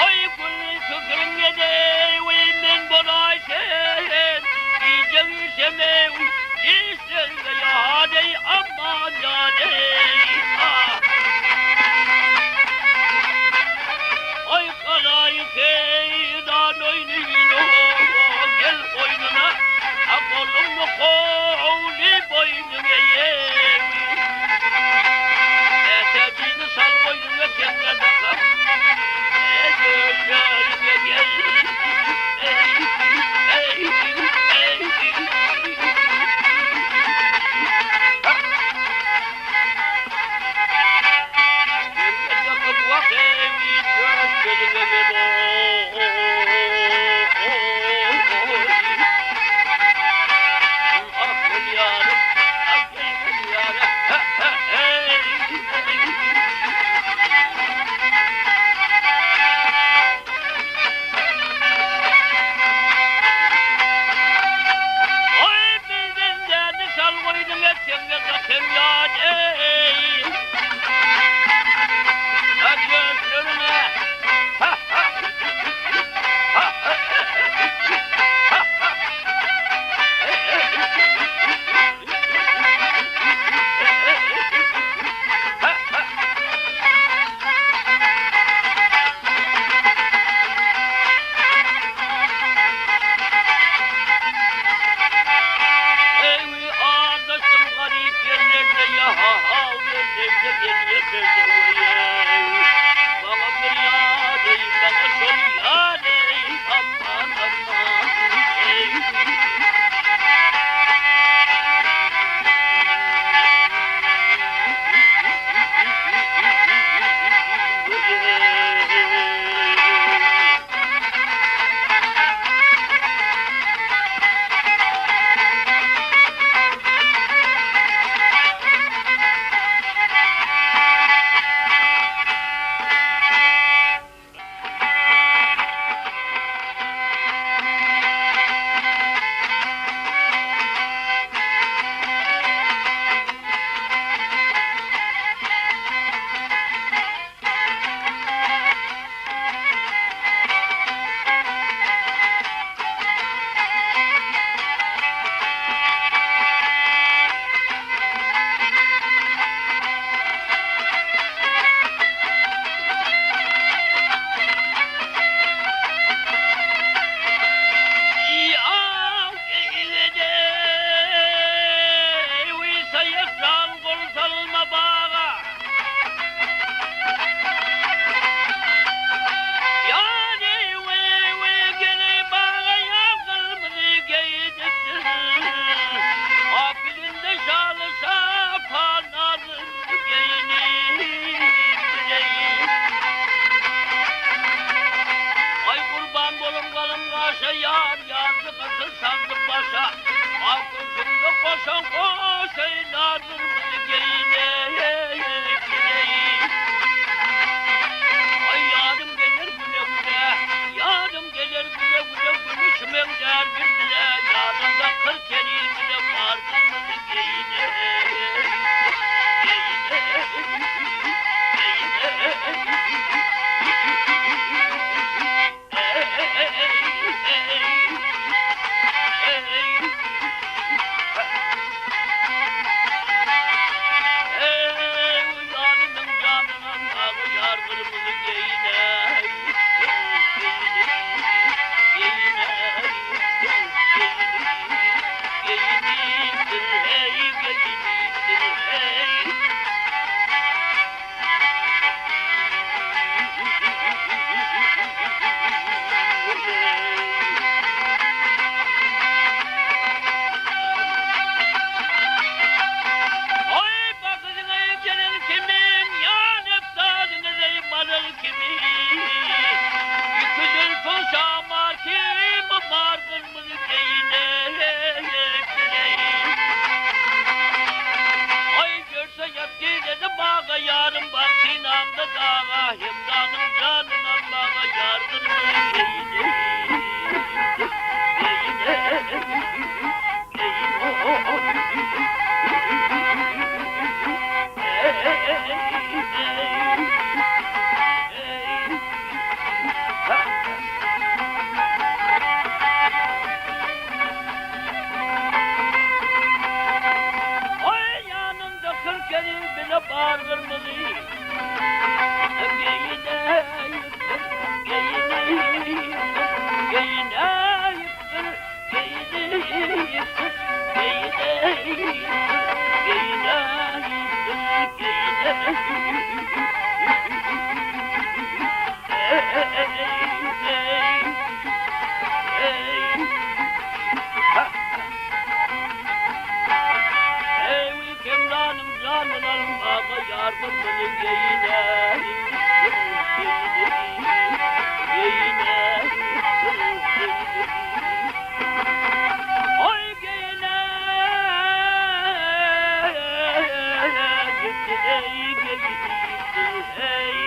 Oý gül pikiriň edeý men bolaý sen Gije girsemew işlerge ýadeý aman ýadeý ah. Oý galaýy seýran oýnyno gel goýnuna a goluňny howly boýnuňa ýewi. Ätäjini sal goýnuňa teňňe dakam döşleriňe gel eý eý eý. Teňňe dakyp wah eý döşleriňe gel oý. Ah gel ýarym ah gel gel ýarym he he heý. Oý bilden dädi sal goýduň etseňde gatem ýat eý. Ha göçleriňe ha ha ha ha ha ha. Eý, adaşdym garyp ýerlerde, ýa-ha-haw, ýerlerde, gel ýerlerde, weý-eý. Maňa bir ýar-eý, maňa şol ýar-eý, aman, aman, eý. Aý gurban bolum galam gaşa ýar ýazdy gyzyl sandyk başa Ak köşüňde goşaň goşaý nazyrmyzy geýineý geýineý Aý ýarym geler güle güle ýarym geler güle güle gülüşi meňzär bilbile ýanynda 40 eri bile bar gyrmyzy geýineý geýineý Oý, bakyşyňa gelen kimin, ýanyp dadyňyzy maral kimin. Ýüki zülpüň şamar kimi bar gyrmyzy geýine, geýine. gyrmyzy geýine, geýine, Oý geýine, gitdi eý geýdi, hey.